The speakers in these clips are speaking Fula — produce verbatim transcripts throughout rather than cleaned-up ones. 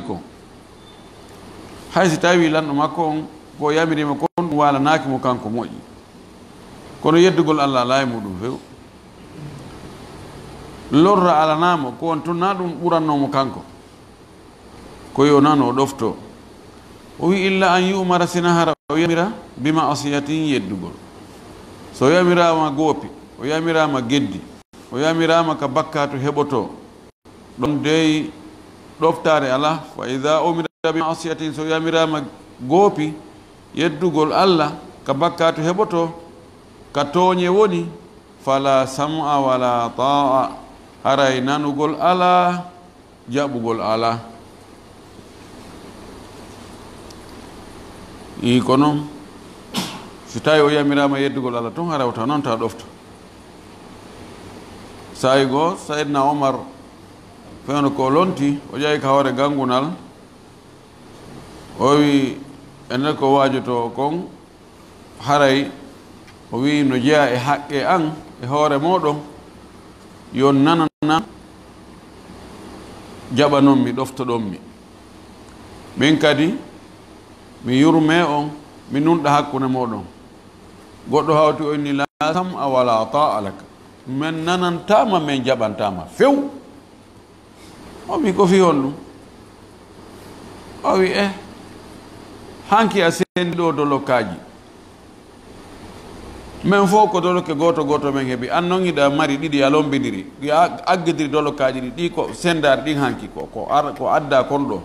kon. Hay si tawi lanɗo makko on ko o yamiriima kon ɗum waalanaaki mo kanko moƴƴi. Kono yeddugol Allah alaa e muɗum few. Lorra alanaa mo, ko on tun na ɗum ɓurannoo mo kanko. Ko yo nano o ɗofto. O wi illa an yu'mara sina hara o yamira bi ma'asiyatin yeddugol. So o yamiraama goopi, o yamiraama geddi, o yamiraama ka bakkaatu heɓoto. Ɗon dey ɗoftaare alaa. Fa ida umira bi ma'asiyatin, so yamiraama goopi, yeddugol Allah ka bakkaatu heɓoto, ka tooñe woni, fala sam'a wala ta'a, haray nanugol alaa, jaɓugol alaa. Ii ko noon, si tawi o yamiraama yeddugol Allah tun, haray o tawa noon ta ɗofto. Saa'i goo, Sayyidina Omar, fewndo ko o lonti, o ƴawi ka hoore ganngunal, o wi, e nder ko waajotoo kon, haray o wi no jeyaa e haqqe an e hoore mooɗon, yo nanana jaɓanon mi, ɗoftoɗon mi. Min kadi, mi yurme on, mi nunɗa hakkunde mooɗon. Goɗɗo hawti o inni, la sam'a wala ta'a laka. Men nanantaama, men jaɓantaama few. O wi, ko fii honɗum? O wi, eh, hanki a sendi ɗo dolokkaaji. Men fof ko dolokke gooto gooto men heɓi. An non hiɗa mari ɗiɗi a lombindiri. Ɗi a-, aggidiri dolokkaaji ɗi. Ɗi ko sendaari ɗin hanki ko, ko ar-, ko adda kon ɗo.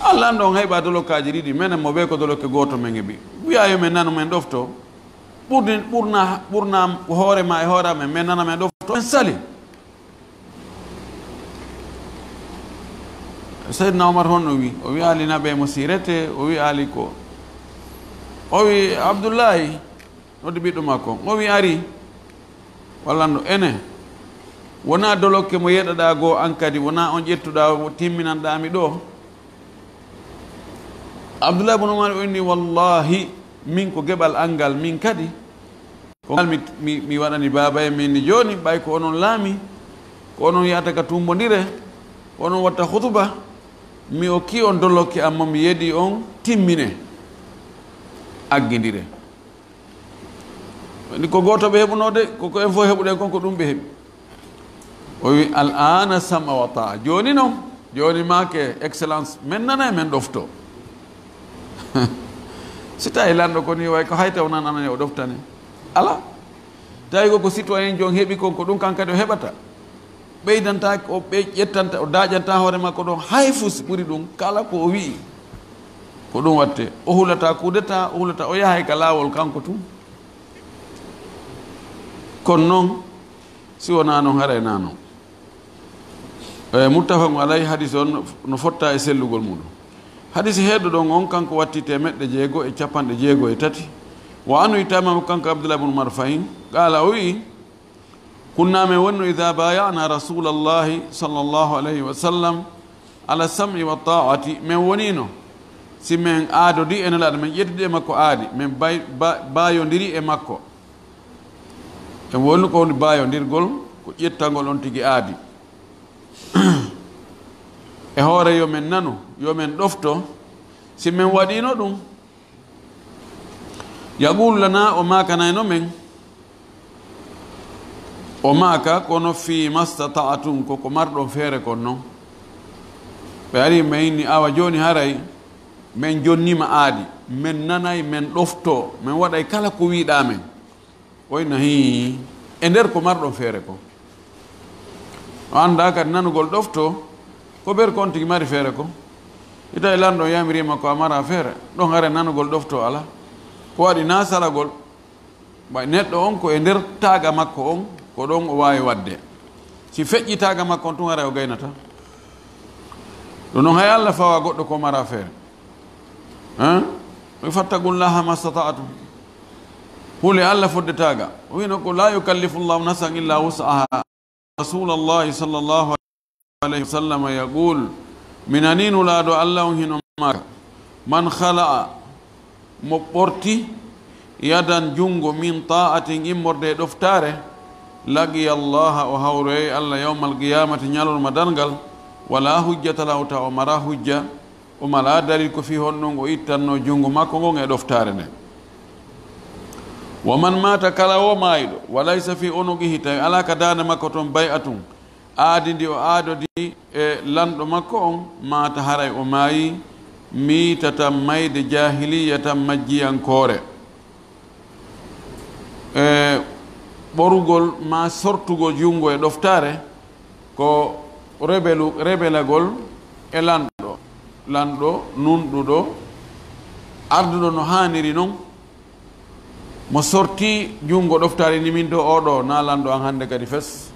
Alla an ɗon hayɓa dolokkaaji ɗiɗi. Menen mo ɓe ko dolokke gooto men heɓi. Wi'a yo men nanu men ɗofto. Ɓurni-, ɓurna, ɓurna hoore ma e hoore amen. Men nana men ɗofto. Men sali. Seydina Omar honno wi? O wi'aali na ɓe mo sirete, o wi'aali ko. O wi Abdullahi, noddi ɓiɗɗo makko. O wi ari, walla no ene. Wona dolokke mo yeɗaɗa goo an kadi, wona on ƴettuɗa, timminanɗa mi ɗo. Abdullahi ibn Umar o inni, wallahi, min ko geɓal an ngal, min kadi. Ko ngal mi, mi, mi waɗani baaba en min ni jooni, ɓay ko onon laami, ko onon yahata ka tumbondire, ko onon watta hutuba, mi okki on dolokke amma mi yeɗi on timmine, aggindire. Ni ko gooto ɓe heɓunoo de, ko, ko en fof heɓuɗen kon ko ɗum ɓe heɓi. O wi, al ana sam'a wa ta'a. Jooni non, jooni maake, excellence, men nana e men ɗofto. Si tawi lanɗo ko ni way ko hay taw nan anani o ɗoftani. Ala. Tawi ko, ko citoyen jon heɓi kon, ko ɗum kan kadi o heɓata. Ɓeydanta, o ɓe ƴettanta, o daƴanta hoore makko ɗon hay fus ɓuri ɗum kala ko o wi'i. Ko ɗum watte. O hulata coup d'État, o hulata o yahay ka laawol kanko tun. Kono non, si wonaa non, haray naa non. E, muttafaqun alayhi, hadis on no fotta e sellugol muɗum. Hadis heeɗo ɗon on, kanko watti temeɗɗe jeego e capanɗe jeego e tati. Wa anu itama kanko Abdullah ibn Umar fahin, qala, o wi'i, kunna, men wonno, ida baya'na rasulallahi sallallahu alayhi wa sallam, ala sam'i wa ta'ati, men wonino, si men aadodi e Nelaaɗo, men ƴettudi e makko aadi, men bay-, ba-, baayondiri e makko. En wonno ko woni baayondirgol, ko ƴettangol on tigi aadi. E hoore yo men nanu, yo men ɗofto, si men waɗino ɗum, yaqulu lana, o maakanayno men, o maaka, kono fi mastata'tum, ko ko marɗon feere kon non. Ɓe ari, men inni, awa jooni haray men jonnima aadi, men nanay, men ɗofto, men waɗay kala ko wiɗa men. O inna, hii, e nder ko marɗon feere ko. O annda kadi nanugol ɗofto, ko ɓer kon tigi mari feere ko. Ita e lanɗo yamirima ko a mara feere, ɗon hare nanugol ɗofto ala. Ko waɗi na salagol, ɓay neɗɗo on ko e nder taaga makko on, ko ɗon o waawi waɗde. Si feƴƴi taaga makko on tun, haray o gaynata. Ɗum non hay Allah fawa goɗɗo ko mara feere. Hein? Fattaqullaha mastata'tum. Hule Allah fodde taaga. O wino ko la yukallifu Allahu nafsan illa wus'aha. Rasulallahi sallallahu alayhi wa sallam yaqul, mi nani Nulaaɗo Allah on hino maaka, man khala'a, mo ɓorti, yadan, junngo, min ta'atin, immorde e ɗoftaare, laqiya Allaha, o hawroyay Allah, yawmal qiyamati, ñalorma darngal, Wala hujjata lahu, tawa o mara hujja, o mara dalil ko fii honɗun o ittanno junngo makko ngon e ɗoftaare nden. Wa man maata, kala o maayiɗo, wa laysa fii unuqihi, tawi alaa ka daande makko ton bay'atun, aadi ndi o aadodi e lanɗo makko on, maata, haray o maayi, miitatan, mayde, jaahiliyatan, majjiyankoore. E ɓorugol maa sortugol junngo e ɗoftaare ko rebelu, rebelagol e lanɗo, lanɗo nunɗuɗo, arduɗo no haaniri non, mo sorti junngo ɗoftaare ni min do oɗo na lanɗo an hannde kadi fes,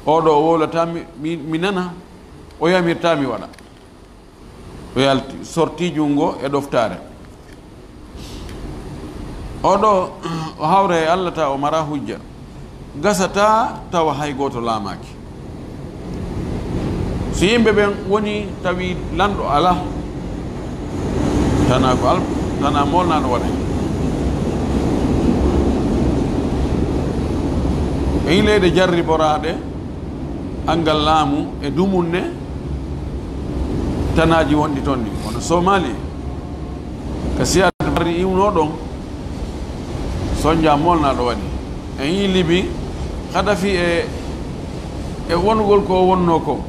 oɗo o wowlataa mi, mi, mi nana, o yamirtaa mi waɗa. O yalti, sorti junngo e ɗoftaare. Oɗo, o hawra e Allah ta o mara hujja. Gasataa tawa hay gooto laamaaki. So yimɓe ɓen woni tawi lanɗo alaa, tana ko al-, tana molnaaɗo waɗa. E leyɗe jarriboraaɗe, anngal laamu e dumunne, tanaaji wonɗi ton ɗi, kono Somali, ka Siyaad Barre iwnoo ɗon, sonja molnaaɗo waɗi. En yii Libi, Kadafi e, e wonugol ko o wonnoo ko.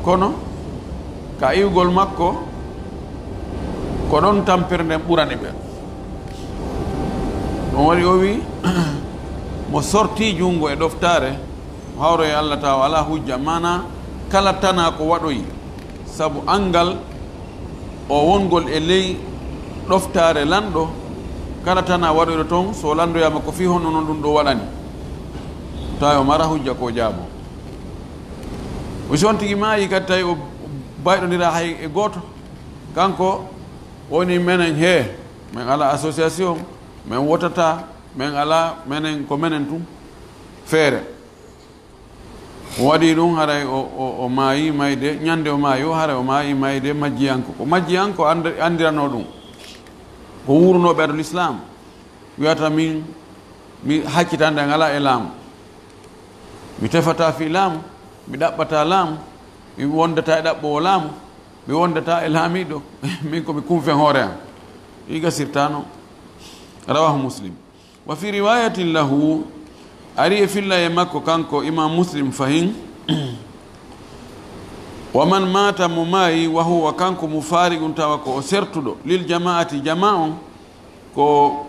Kono, ka iwgol makko, ko ɗon tampere nden ɓurani ɓe. Ɗum waɗi o wi, mo sorti junngo e ɗoftaare, o hawra e Allah ta o alaa hujja, maanaa kala tana ko waɗoyi, sabu anngal o wongol e ley ɗoftaare lanɗo, kala tana waɗoyɗo ton, so o lanndoyaama ko fii honno non ɗum ɗo waɗani, tawi o mara hujja ko jaabo. O si on tigi maayi kadi tawi o bayɗondira hay e gooto, kanko woni menen hee, men alaa association, men wotata, men alaa, menen ko menen tun feere. O waɗi ɗum, haray o, o, o maayi mayde, ñande o maayi o, haray o maayi mayde majjiyanko. Ko majjiyanko and-, andiranoo ɗum. Ko wuurnooɓe ado l'islam. Wiyata min, mi haccitande ngalaa e laamu. Mi tefata fii laamu, mi ɗaɓɓata laamu, mi wondata e ɗaɓɓoowo laamu, mi wondata e laamiiɗo, min ko mi kunfen hoore am. Ɗi gasirtaano. Rawahu Muslim. Wa fi riwayatin lahu, ari e filla e makko kanko Imam Muslim fahin, wa man mata, mo maayi, wa huwa, kanko, mufariqun, tawa ko o sertuɗo, lil jama'ati, jama on, ko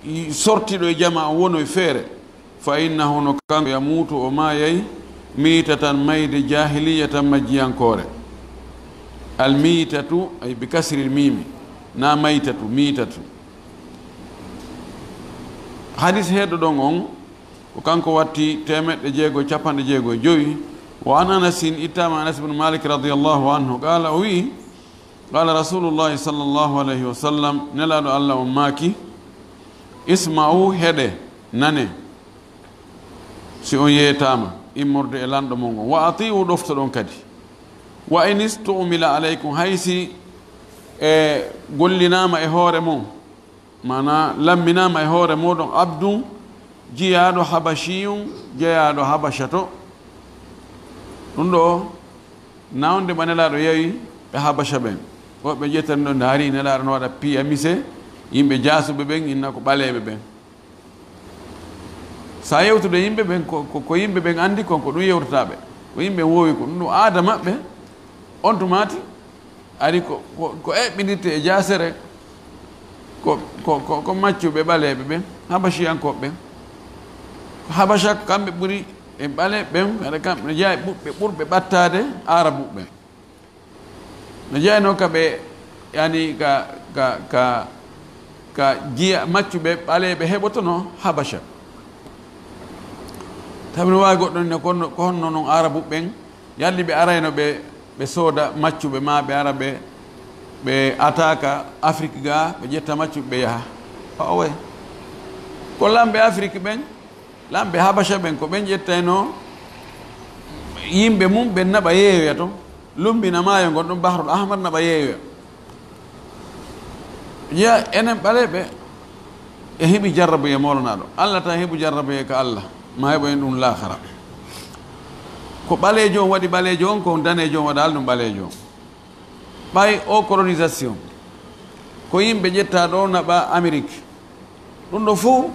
i-, sortiɗo e jama on wono e feere, fa innahu, no kanko, yamutu, o maayay, miitatan, mayde, jahiliyatan, majjiyankoore. Al miitatu, ay bi kasril miimi, na maytatu, miitatu. Hadis heeɗo ɗon on, ko kanko watti teemeɗɗe jeego e capanɗe jeego e jowi. Wa an Anasin, ittaama Anas ibn Malik radiyallahu anhu, qaala, o wi'i, qaala Rasulullahi sallallahu alayhi wa sallam, Nelaaɗo Allah on maaki, isma'u, heɗe, nane, si on yeetaama immorde e lanɗo mon on, wa ati'u, ɗoftoɗon kadi, wa in istu'mila alaykum, hay si e gollinaama e hoore mon, maanaa, lamminaama e hoore mooɗon abdun, jiyaaɗo habashiyun, jeyaaɗo Habasha to. Ɗum ɗo, nawnde mo Nelaaɗo yawi ɓe Habasha ɓen. Woɓɓe ƴettani ɗon, ndaari Nelaaɗo no waɗa piya mise, yimɓe jaasuɓe ɓen, inna ko ɓaleeɓe ɓen. Sa yewtude yimɓe ɓen, ko, ko, ko yimɓe ɓen anndi kon, ko ɗum yewtata ɓe. Ko yimɓe woowi ko, ɗum ɗum aada maɓɓe. On tumaati, ari ko, ko, ko eɓɓindirte e jaasere, ko, ko, ko, ko maccuɓe ɓaleeɓe ɓen, Habashiyankooɓe ɓen. Ko Habasha, ko kamɓe ɓuri e ɓaleeɓe ɓen, haɗa kamɓe no jeyaa e ɓuɓɓe ɓurɓe ɓattaade Aarabuɓe ɓen. No jeyanoo ka ɓe, yani, ka, ka, ka, ka jiya maccuɓe ɓaleeɓe heɓotonoo Habasha. Tawi no waawi goɗɗo ne, ko honno, ko honno non Aarabuɓe ɓen, yalli ɓe arayno ɓe, ɓe sooda maccuɓe, maa ɓe ara ɓe, ɓe ataaka Afrik ga, ɓe ƴetta maccuɓe ɓe yaha. Awa. Ko lamɓe Afrik ɓen, lamɓe Habasha ɓen, ko ɓen ƴettaynoo yimɓe mum ɓen naɓa yeeyoya ton, lummbina maayo ngon ɗon, Bahrul Ahmar, naɓa yeeyoya. Jeya enen ɓaleeɓe, en heɓi jarrabuye Mawlanaaɗo. Allah tan heɓu jarrabuye ka Allah, ma heɓo en ɗum laakara. Ko ɓaleejo on waɗi ɓaleejo on, ko daneejo on waɗaali ɗum ɓaleejo on. Ɓay o colonisation, ko yimɓe ƴetta ɗo naɓa Amérique. Ɗum ɗo fof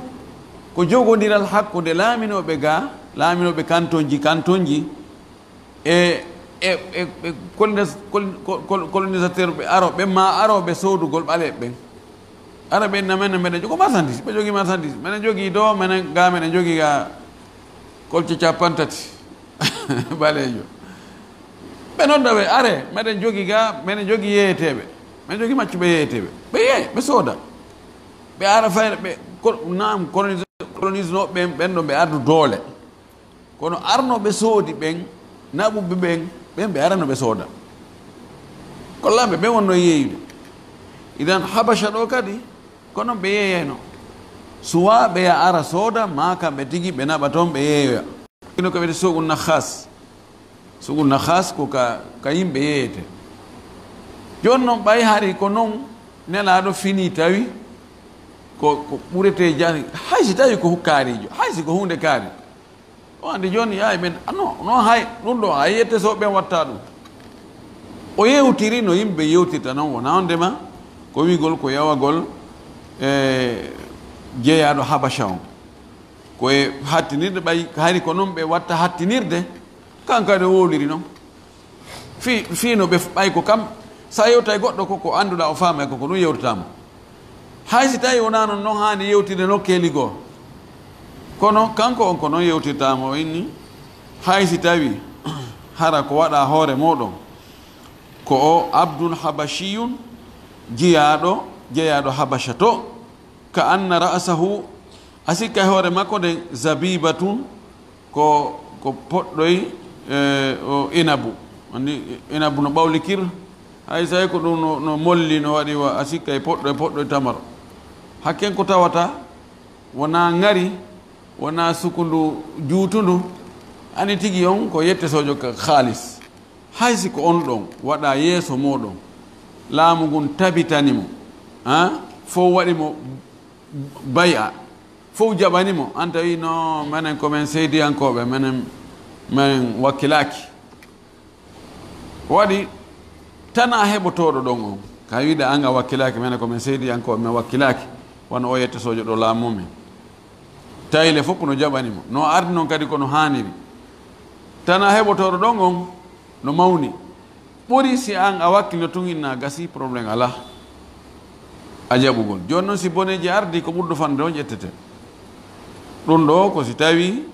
ko jogondiral hakkunde laaminooɓe ga, laaminooɓe kantonji, kantonji, e, e, e, e colonis-, col-, col-, col-, colonisateur ɓe aroɓe, ma aroɓe soodugol ɓaleeɓe ɓen. Ara ɓe inna men, meɗen jogo marchandise, ɓe jogi marchandise. Meɗen jogi do, meɗen ga, meɗen jogi ga kolce capantati. Ɓaleejo. Ɓe nodda ɓe, are, meɗen jogi ga, meɗen jogi yeeyeteeɓe. Meɗen jogi maccuɓe yeeyeteeɓe. Ɓe yeeye, ɓe sooda. Ɓe ara fayre, ɓe, ko, naam, colonise, colonise no ɓen, ɓen ɗon ɓe ardu doole. Kono arno ɓe soodi ɓen, naɓuɓe ɓen, ɓen ɓe arano ɓe sooda. Kollaɓe ɓen wonno yeeyude. Idan Habasha ɗo kadi, kono ɓe yeeyayno. Suwa ɓe ya ara sooda, ma kamɓe tigi ɓe naɓa toon ɓe yeeyoya. Ino ko wiyete suuqu Nakhas. Suuqu Nakhas ko ka, ka yimɓe yeeyete. Jooni noon ɓay hari ko noon Nelaaɗo fini tawi ko, ko ɓurete jani, hay si tawi ko kaarijo, hay si ko huunde kaari. O andi jooni yaay ɓen, ah, non, non, hay ɗum ɗo, hay yette so ɓen watta ɗum. O yewtiri no yimɓe yewtirta noon, wona on ndema ko wiigol ko yawagol e jeyaaɗo Habasha on. Ko e hattinirde ɓay, hari ko noon ɓe watta hattinirde, kan kadi o wowliri noon. Fii, fii no ɓe f-, ɓay ko kam, sa yewtay goɗɗo ko, ko annduɗaa o faamay ko, ko ɗum yewtataamo. Hay si tawi wonaa noon, noon haani yewtide nokkeeli goo. Kono kanko on ko noon yewtirtaamo o inni, hay si tawi hara ko waɗa hoore mooɗon, ko o Abdun Habashiyun, jiyaaɗo, jeyaaɗo Habasha to, ka anna ra'sahu, a sikka e hoore makko nden, zabibatun, ko, ko poɗɗoy, e, o inabu. Anndi inabu no ɓawlikir, hay so tawi ko ɗum no, no molli, no waɗi wa, a sikka e poɗɗoy, poɗɗoy tamaro. Hakken ko tawata wonaa ŋari, wonaa sukundu juutundu, ani tigi on ko yette sojo ka haalis. Hay si ko on ɗon waɗa yeeso mooɗon, laamu ngun tabitani mo, ha? Fow waɗi mo bay'a, fow jaɓani mo, an tawi no menen ko men seydiyankooɓe, menen, menen wakkilaaki. Ko waɗi tana heɓotooɗo ɗon on, ka wiɗa an a wakkilaaki, menen ko men seydiyankooɓe, men wakkilaaki, wano o yette sojo ɗo laamu men. Tayle fof no jaɓani mo. No ardi noon kadi ko no haaniri. Tana heɓotooɗo ɗon on no mawni. Ɓuri si an a wakkilno tun inna gasi, problème alaa. A jaɓugol. Jooni noon si boneeji ardi ko ɓurɗo fande on ƴettete. Ɗum ɗo ko si tawi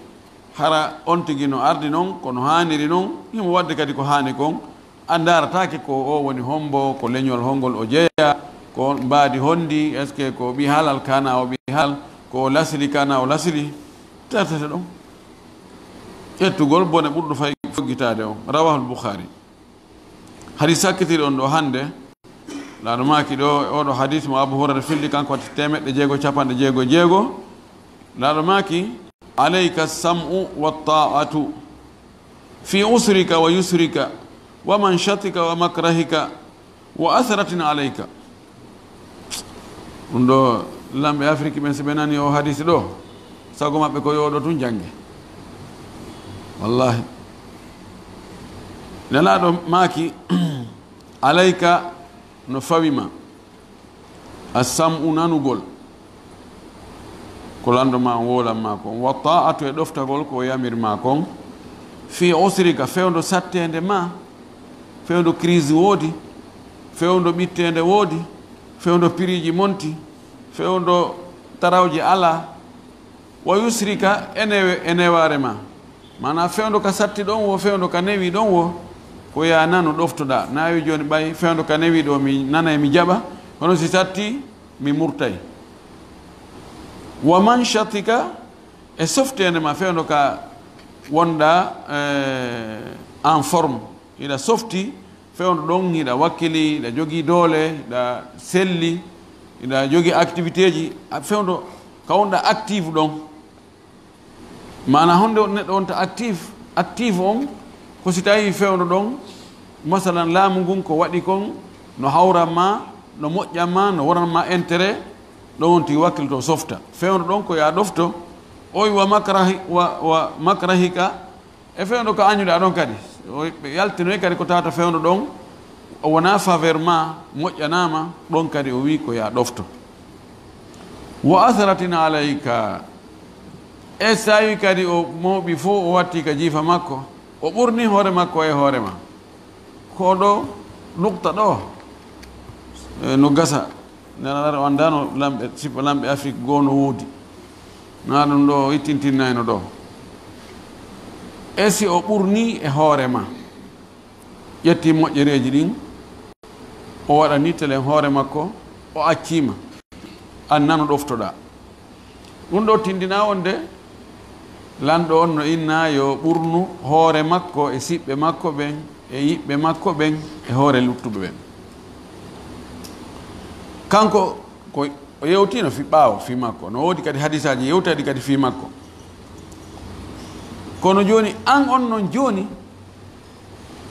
hara on tigi no ardi noon, ko no haaniri noon, himo waɗde kadi ko haani kon, a ndaarataake ko o woni hombo, ko leñol hongol o jeyaa, ko mbaadi hondi, est-ce que ko ɓi halal, kana o ɓi halal, ko o lasli, kana o lasli, tertete ɗon. Ƴettugol bone ɓurɗo fay foggitaade on. Rawahul Bukhari. Hadis sakkitiri on ɗo hannde, laaɗo maaki ɗo, oɗo hadis mo Abu Hurayra fildi, kanko watti teemeɗɗe jeego e capanɗe jeego e jeego. Laaɗo maaki, "Alayka sam'u wa ta'atu fi usrika wa yusrika wa manshatika wa makrahika wa asratin alayka." Ɗum ɗo, lamɓe Afiriki ɓen, si ɓe nani o hadisi ɗo, sago maɓɓe ko yo ɗo tun jannge. Wallahi. Nelaaɗo maaki, "Alayka," no fawi ma, "as-sam'u," nanugol ko lanndo ma on wowlan ma kon, "wa ta'atu," e ɗoftagol ko o yamir ma kon, "fi usrika," fewndo satteende ma, fewndo crise woodi, fewndo ɓitteende woodi, fewndo piriiji monti, fewndo tarawje alaa, "wa yusrika," e newe, e newaare ma. Maanaa fewndo ka satti ɗon wo, fewndo ka newi ɗon wo, ko ya nanu ɗoftoɗaa. Naawi jooni ɓay fewndo ka newi ɗo mi nanay mi jaɓa, kono si satti mi murtay. "Wa manshatika," e softeende ma fewndo ka wonɗaa, eh, en forme. Hiɗa softi, fewndo ɗon hiɗa wakkili, hiɗa jogii doole, hiɗa selli, hiɗa jogii activité ji, a, fewndo ka wonɗaa active ɗon. Maanaa honde neɗɗo wonta active? Active on ko si tawi fewndo ɗon, masalan, laamu ngun ko waɗi kon no hawran ma, no moƴƴan ma, no wonan ma intérêt, ɗon on tigi wakkilto softa. Fewndo ɗon ko ya ɗofto, oy wa makrahi-, wa, wa makrahika, E fewndo ka añuɗa ɗon kadi, o, ɓe yaltinoy kadi ko tawata fewndo ɗon, o wona faveur ma, moƴƴanama, ɗon kadi o wi ko ya ɗofto. Wa atharatin alayka. E so tawi kadi o mawɓi fof, o watti ka jiifa makko, o ɓurni hoore makko e hoore ma. Ko ɗo nukta ɗo, e, no gasa. Nana o anndano lamɓe, sippa lamɓe Afrik goo no woodi. Na ɗum ɗo o ittintinnayno ɗo. E si o ɓurni e hoore ma, ƴetti moƴƴereeji ɗin, o waɗani telen hoore makko, o accima. An nano ɗoftoɗa. Ɗum ɗo tindina wonde lanɗo on no inna yo ɓurnu hoore makko e siɓɓe makko ɓen e yiɓɓe makko ɓen e hoore luttuɓe ɓen. Kanko ko o yewtino fi ɓaawo fi makko, no woodi kadi hadisaaji yewtaɗi kadi fi makko. Kono jooni, an on non jooni,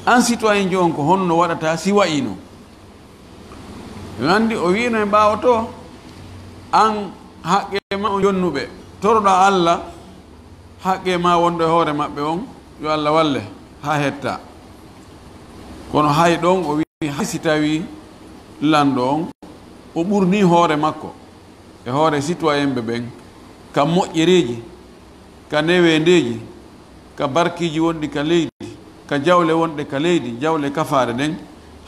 an citoyen jo on ko honno waɗata si wayi non? Yo anndi o wiino e ɓaawo to, an haqqe ma on jonnuɓe, toroɗa Alla haqqe ma wonɗo e hoore maɓɓe on, yo Alla walle haa hetta. Kono hay ɗon o wii hay si tawi lanɗo on, o ɓurni hoore makko e hoore citoyen ɓe ɓen, ka moƴƴereeji, ka neweendeeji, ka barkiiji wonɗi ka leydi, ka jawle wonɗe ka leydi, jawle kafaaɗe ɗen,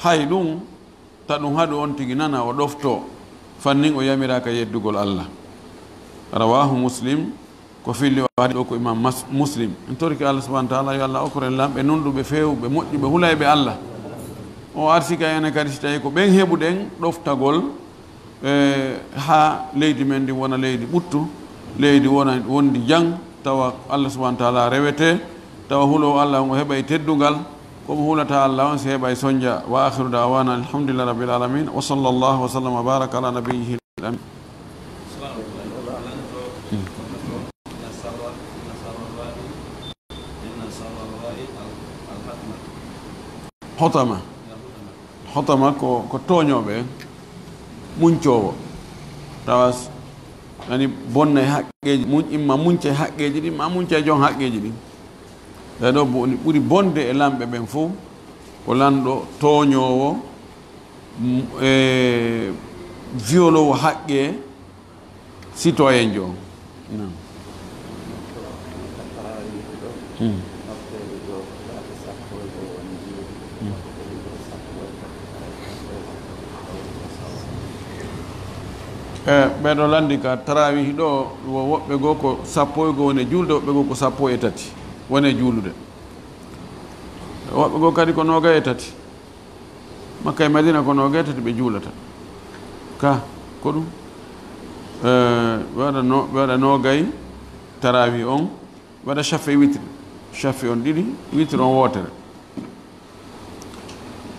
hay ɗum, ta ɗum haɗu on tigi nana o ɗofto, fannin o yamiraaka yeddugol Alla. Rawaahu Muslim, ko filli o ari ɗo ko Imam Mas-, Muslim. En torike Alla subhanahu wa taala, yo Alla okkoren lamɓe nunɗuɓe, feewɓe, moƴƴuɓe, hulayɓe Alla. O arsika enen kadi si tawi ko ɓen heɓuɗen ɗoftagol, e, haa leydi men ndi wona leydi ɓuttu, leydi wona wondi jam, tawa Alla subhanahu wa taala rewete, tawa hulowo Alla on o heɓa e teddungal, ko mo hulata Alla on si heɓa e sonja. Wa akhiru da'wana alhamdulillahi rabbil alamin. Wa sallallahu wa sallam wa baraka ala nabiyyihi al-amin. Hotama. Hotama ko, ko tooñooɓe, muñcoowo. Tawa s-, yani bonna e haqqeeji, muñ-, imma muñca e haqqeeji ɗin, ma muñca e jon haqqeeji ɗin. Ɓee ɗo bo-, ɓuri bonde e lamɓe ɓen fof, ko lanɗo tooñoowo, m-, e violowo haqqe citoyen jo. Naam. Hmm. Hmm. E, ɓeɗo landi ka tarawih ɗo, wo-, woɓɓe goo ko sappo e goo woni e julde, woɓɓe goo ko sappo e tati woni e juulude. Woɓɓe goo kadi ko noogay e tati. Makka e Madina ko noogay tati ɓe juulata. Ka, ko ɗum? Eh, ɓe waɗa no-, ɓe waɗa noogay tarawih on, ɓe waɗa shafi witri. Shafi on ɗiɗi, witri on wootere.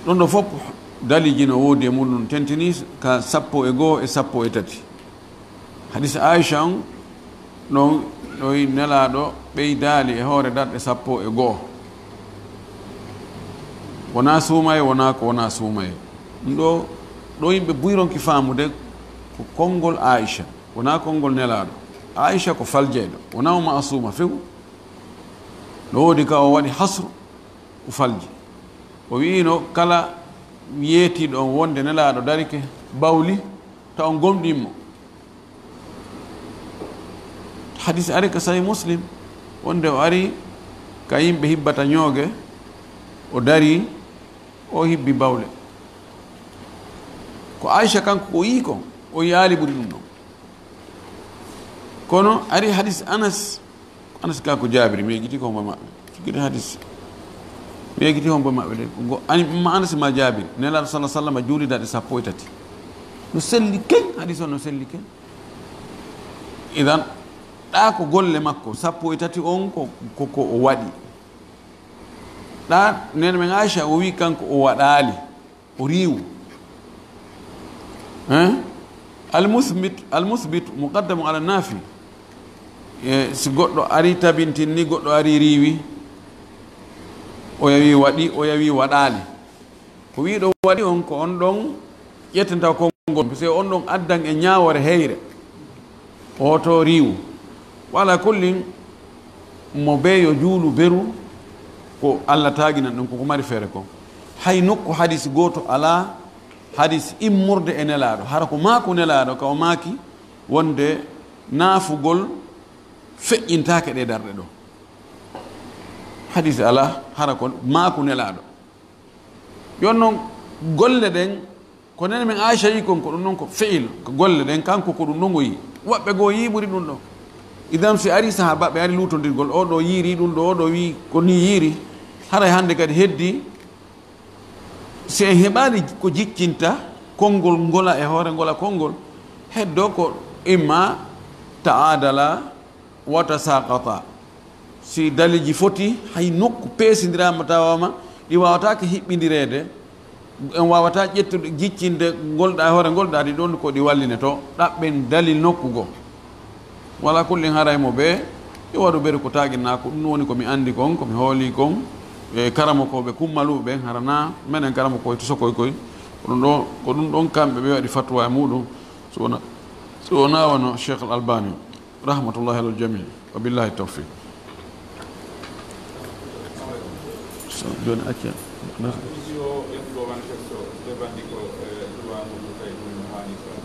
Ɗum ɗo fof daliiji no woodi e muɗum, tentini ka sappo e goo e sappo e tati. Hadis Aisha on, ɗon ɗoy Nelaaɗo ɓeydaali e hoore darɗe sappo e goo. Wonaa suumaye, wonaa ko wonaa suumaye. Ɗum ɗo, ɗo yimɓe buyronki faamude ko konngol Aisha, wonaa konngol Nelaaɗo. Aisha ko faljeyɗo, wonaa o maasuuma few. No woodi ka o waɗi hasru, o falji. O wi'ino kala yeetiiɗo on wonde Nelaaɗo darike bawli, ta on gomɗin mo. Hadis ari ka Sahih Muslim, wonde o ari ka yimɓe hibbata ñooge, o dari, o hibbi bawle. Ko Aisha kanko ko yii kon, o yi'aali ɓuri ɗum ɗon. Kono ari hadis Anas, Anas ka ko Jaabir, mi yejjiti ko hombo maɓɓe. Sikkiri hadis. Mi yejjiti hombo maɓɓe de. Ko go-, ani, ma Anas ma Jaabir. Nelaaɗo sallallahu alaihi wasallam juuli darɗe sappo e tati. No selli ken, hadis on no selli ken. Idan, ɗa ko golle makko, sappo e tati on ko, ko, ko o waɗi. Ɗa, nene men Aisha, o wi kanko o waɗaali. O riiwu. Hein? Al-musbit, al-musbit muqaddamun ala nafi. E, si goɗɗo ari tabintin ni, goɗɗo ari riiwi, o yawi waɗi, o yawi waɗaali. Ko wiiɗo waɗi on, ko on ɗon ƴettanta konngol, parce que on ɗon addan e ñaawoore heyre. Oto riiwu. Wa ala kullin, mo bee yo juulu beru, Ko Allah taaginan ɗum, ko ko mari feere ko. Hay nokku hadis gooto alaa, hadis immorde e Nelaaɗo. Hara ko maaku Nelaaɗo, ka o maaki wonde naafugol feƴƴintaake ɗe darɗe ɗo. Hadis alaa, hara ko maaku Nelaaɗo. Yon noon, golle ɗen, ko nene men Aisha yi kon, ko ɗum ɗon ko fiil, ko golle ɗen, kanko ko ɗum ɗon o yi. Woɓɓe goo yiɓuri ɗum ɗo. Idan si ari sahabaɓe ari luutondirgol, o ɗo yiiri ɗum ɗo, o ɗo wi ko ni yiiri. Haray hannde kadi heddi, si en heɓaani ko jiccinta konngol ngola e hoore ngola konngol, heddo ko imma ta'adala, wata saqata. Si dalilji foti, hay nokku peesindiraama tawaama, ɗi waawataake hiɓɓindireede, en waawata ƴettude, jiccinde ngolɗa, hoore ngolɗa, ɗi ɗon ko ɗi walline to, ɗaɓɓen dalil nokku go. Wala kullin haray mo ɓe, yo waɗu ɓeru ko taaginaa ko, ɗum woni ko mi anndi kon, ko mi hooli kon, e karamokooɓe kummaluɓe ɓen, hara na menen karamokooɓe tusokoy koy, ko ɗum ɗo, ko ɗum ɗon kamɓe ɓe waɗi fatwa e muɗum, so wona, so wona wano Cheikh Al Albani. Rahmatullahi alal jami. Wa billahi tawfiq. So, joni acca.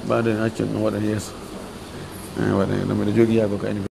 Mbaɗen acca, ɗum waɗa yeeso. Eh, waɗa, ɗum mbiɗa jogii yaago ka ene